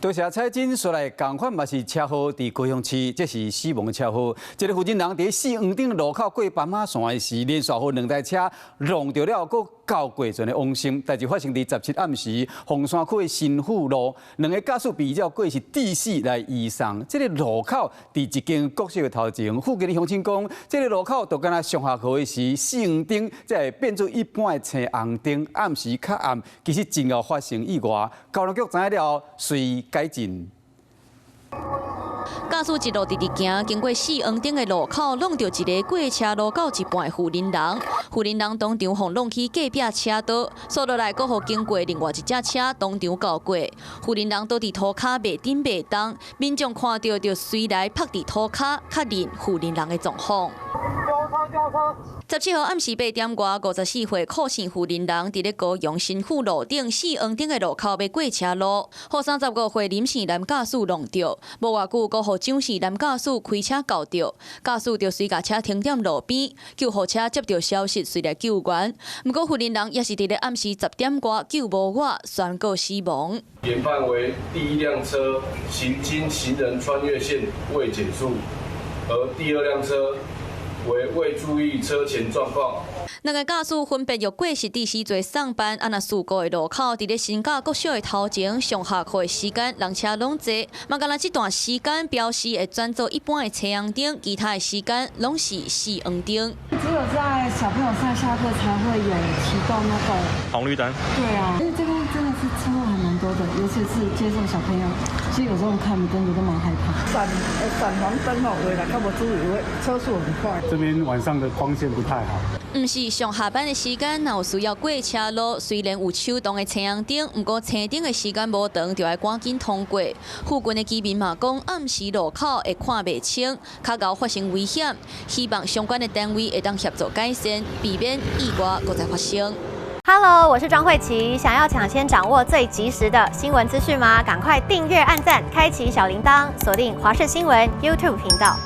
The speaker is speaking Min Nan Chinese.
多謝彩珍。煞來仝款嘛是車禍，佇高雄市，這是死亡的車禍。這个婦人佇四黃頂路口過斑馬線的時，連續予兩台車挵著了，閣交過船的往生。代誌發生佇17暗時，鳳山區的新富路，兩个駕駛比照過失致死來移送。這个路口佇一間國小的頭前，附近的鄉親講，這个路口就敢若上下課的時，四黃燈才會變做一般的青紅燈，暗時較暗，其實真會發生意外。交通局知影了，隨改進。駕駛一路直直行，經過四黃燈的路口，挵著一个過車路到一半的婦人人，婦人人當場予挵去隔壁車道，煞落來閣予經過另外一隻車當場轎過。婦人人倒佇塗跤袂振袂動，民眾看著就隨來拍佇塗跤，確認婦人人的狀況。17號暗時8點外，54歲柯姓婦人人佇咧高雄新富路頂四黃燈的路口欲過車路，予35歲林姓男駕駛挵著，無偌久，閣予蔣姓男駕駛開車轎著，駕駛就隨共車停踮路邊，救護車接著消息隨來救援。毋過婦人人也是佇咧暗時10點外救無活，宣告死亡。研判為第一輛車行經行人穿越線未減速，而第二輛車為未注意車前狀況。兩个駕駛分別用過失致死罪送辦，啊若事故的路口，佇咧新甲國小的頭前上下課的時間，人車攏濟，嘛敢若這段時間標示會轉做一般的青紅燈，其他的時間攏是四黃燈。只有在小朋友上下課才會有啟動那個紅綠燈。對啊，因為這邊真的是車禍還蠻多的，尤其是接送小朋友，其實有時候看真的都蠻害怕。閃閃黃燈哦，未來較無注意，車速很快。這邊晚上的光線不太好。毋是上下班的時間，若有需要過車路，雖然有手動的青紅燈，毋過青燈的時間無長，就愛趕緊通過。附近的居民嘛講，暗時路口會看袂清，較𠢕發生危險，希望相關的單位會當協助改善，避免意外閣再發生。 Hello，我是莊慧琪，想要搶先掌握最及時的新聞資訊嗎？趕快訂閱、按讚、開啟小鈴鐺，鎖定華視新聞 YouTube 頻道。